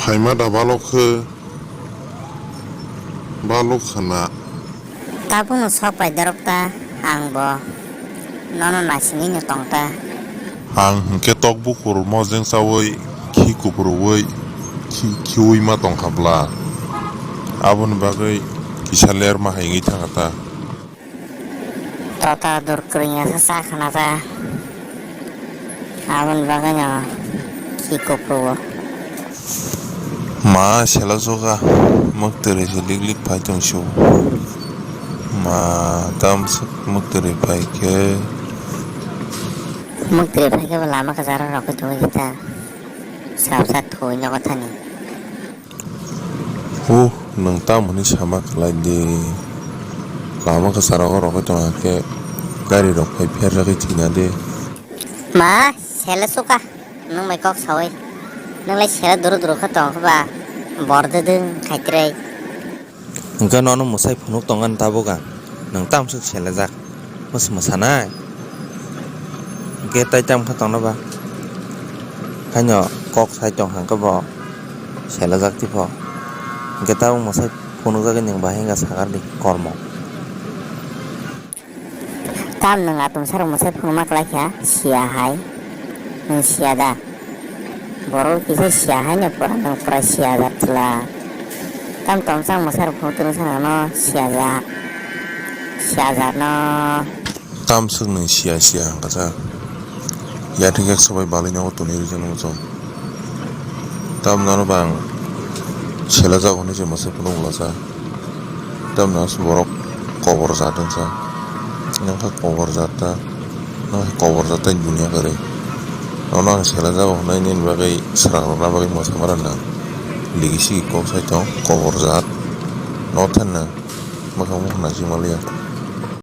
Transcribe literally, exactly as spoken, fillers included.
Phaima da balok khe, balok khna. Tabukno sok pai dorok ta, ang bo nono naisingwi no tong ta. Ang hwnkhe tok bukur mojeng chaui, khi kuphurwi, khi, khiui ma tong kha bla. Aboni bagwi kisa ler ma hai wngwi thang kha ta. Tota dur kwrwngya sa cha khna ta. Aboni bagwi no khi kuphuru. Ma sela joga, mwktwrwi se lik lik phai tong sio. Ma tam swk mwktwrwi phai khe. Mwktwrwi phai khe bo lama kwcharo rokwi tongwi khe ta. Sap sap thoi nogo thani. Huh, nwng tamo hwnwi sama khlai di? Lama kwcharo rokwi tong khe gari rok phai pher jagwi thwina de. Ma, sela suka. Nwng bai kok saui. Nwng lai sela duru duru khe tong khe ba bor dwdwng khai twrwi. Hwnkhe nono mwsai phunuk tongani tabuk ang. Nwng tamo swk selajak? Mwsa mwsanai? Hwnkhe tai tamo khe tongna ba? Haino kok sai tong hwnkhe bo selajak tipho. Hwnkhe tabuk mwsai phunukjagwi nwng bahai wngkha sakar di kormo. Tam nwng atum sarok mwsai phunukma kwlai kha, siya hai. Nwng siya da? Borok kisa siya hai no pura, nwng pura siya jak chwla. Tam tomsang mwsai rok phunuk twrwng sa no siya jak. Siya jak no. Tam swk nwng siya siya hwnkha sa. Yathik yak sabai balwi nogo toni rijak nw chwng. Tam nono bang selajak hwnwi se mwsai phunuk bwlasa. Tamni aswk borok kobor jat wngkha. Nokha kobor jat ta, nokha kobor jat ta dunia kwrwi. Nono ang selajak hwnwi nini bagwi swrang rwna bagwi mwsa mara nang. Ligi sigi kok sai tong kobor jat. Notha nang. Mwkhang mukhang nang si maliya.